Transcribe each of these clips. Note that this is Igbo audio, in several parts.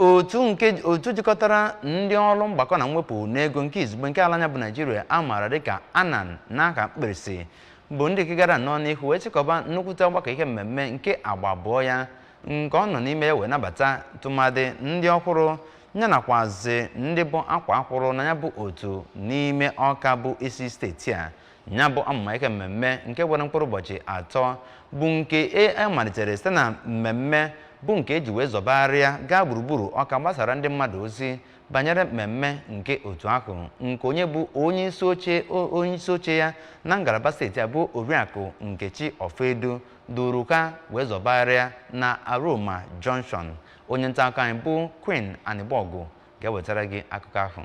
Otu nke otu jikọtara ndị ọrụ mgbakọ na mwepụ n'ego nke izugbe nke ala anyị bụ Naijiria a maara dịka ANAN n'aka mkpirisi bụ ndị nke gara nnọọ n'ihu wee chịkọba nnukwute ọgbakọ ihe mmemme nke agba abụọ ya, nke ọ nọ n'ime ya wee nabata tụmadị ndị ọhụrụ ya nakwazi ndị bụ akwa akwụrụ na ya bụ otu n'ime Ọka bụ isi steeti a. Ya bụ amụma ihe mmemme nke nwere mkpụrụ ụbọchị 3 bụ nke e malitere site na mmemme bụ nke eji wee zọbagharịa gaa gburugburu Ọka gbasara ndị mmadụ ozi banyere mmemme nke otu ahụ, nke onye bụ onye isi oche ya na ngalaba steeti a bụ Oriakụ Nkechi Ọfedu duru ha wee zọbagharịa na Aroma Junction. Onye nta akụkọ anyị bụ Queen Anịgbọgụ ga-ewetara gị akụkọ ahụ.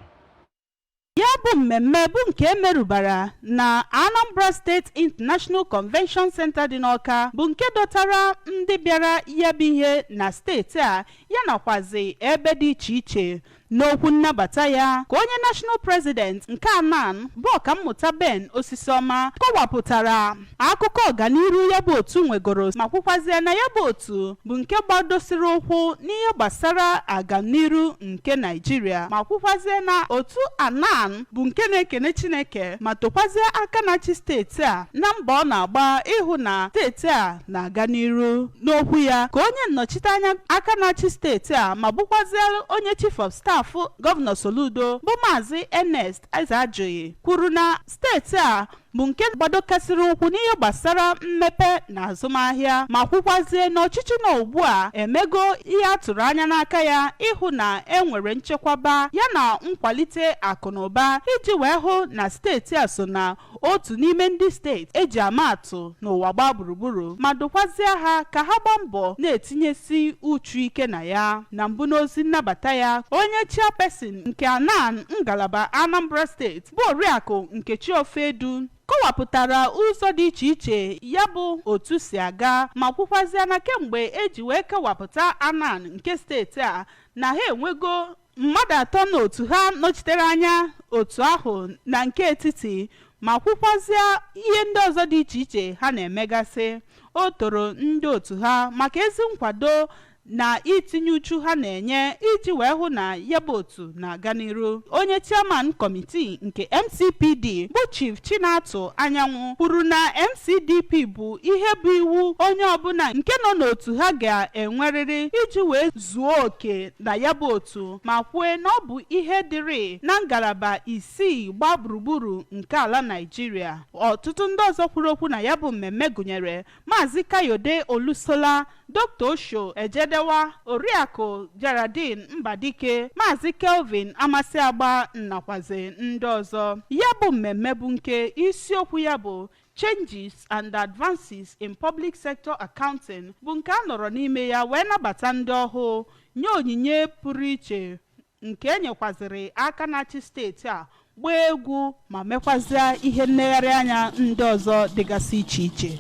Ya bụ mmemme bụ nke emerụbara na Anambra State International Convention Center dị n'Ọka, bụ nke dọtara ndị bịara ya bụ ihe na steeti a ya nakwazi ebe dị iche iche. N'okwu nnabata ya ka onye National President nke ANAN bụ Ọkammụta Ben Osisiọma kọwapụtara akụkọ ọganiru ya bụ otu nwegoro, ma kwukwazie na ya bụ otu bụ nke gbadosiri ụkwụ n'ihe gbasara agamniru nke Naijiria, ma kwukwazie na otu ANAN bụ nke na-ekene Chineke ma tokwazie aka na-achị steeti a na mbọ ọ na-agba ịhụ na steeti a na-aga n'iru. N'okwu ya ka onye nnọchiteanya aka na-achị steeti a ma bụkwazie onye Chief of Staff Gọvanọ Soludo bụ Maazị Ernest Ezeajughi kwuru na steeti a bụ nke gbadokasịrị ụkwụ n'ihe gbasara mmepe na azụmahịa, ma kwukwazie na ọchịchị nọ ugbu a emego ihe a tụrụ anya n'aka ya ịhụ na e nwere nchekwaba ya na nkwalite akụ na ụba, iji wee hụ na steeti a so na otu n'ime ndị steeti eji ama atụ n'ụwa gbaa gburugburu, ma dụkwazie ha ka ha gbaa mbọ na-etinyesi uchu ike na ya. Na mbụ n'ozi nnabata ya, onye chairperson nke ANAN ngalaba Anambra Steeti bụ Oriakụ Nkechi Ofedu kọwapụtara ụzọ dị iche iche ya bụ otu si aga, ma kwukwazie na kemgbe eji wee kewapụta ANAN nke steeti a na ha enwego mmadụ atọ n'otu ha nọchitere anya otu ahụ na nke etiti, ma kwukwazie ihe ndị ọzọ dị iche iche ha na-emegasị. O toro ndị otu ha maka ezi nkwado na itinye uchu ha na-enye iji wee hụ na ya bụ otu na-aga n'iru. Onye chairman kọmitii nke MCPD bụ Chief Chinatụ Anyanwụ kwuru na MCDP bụ ihe bụ iwu onye ọbụla nke nọ n'otu ha ga-enwerịrị iji wee zuo oke na ya bụ otu, ma kwue na ọ bụ ihe dịrị na ngalaba isii gbaa gburugburu nke ala Naịjirịa. Ọtụtụ ndị ọzọ kwuru okwu na ya bụ mmemme gụnyere Maazị Kayode Olusola, Dr. Osho Ejedewa, Oriakụ Geraldine Mbadike, Maazị Kelvin Amasiagba nakwazi ndị ọzọ. Ya bụ mmemme bụ nke isiokwu ya bụ "Changes and Advances in Public Sector Accounting" bụ nke a nọrọ n'ime ya wee nabata ndị ọhụụ, nye onyinye pụrụ iche nke enyekwaziri aka na-achị steeti a, gbaa egwu ma mekwazie ihe nlegharị anya ndị ọzọ dịgasị iche iche.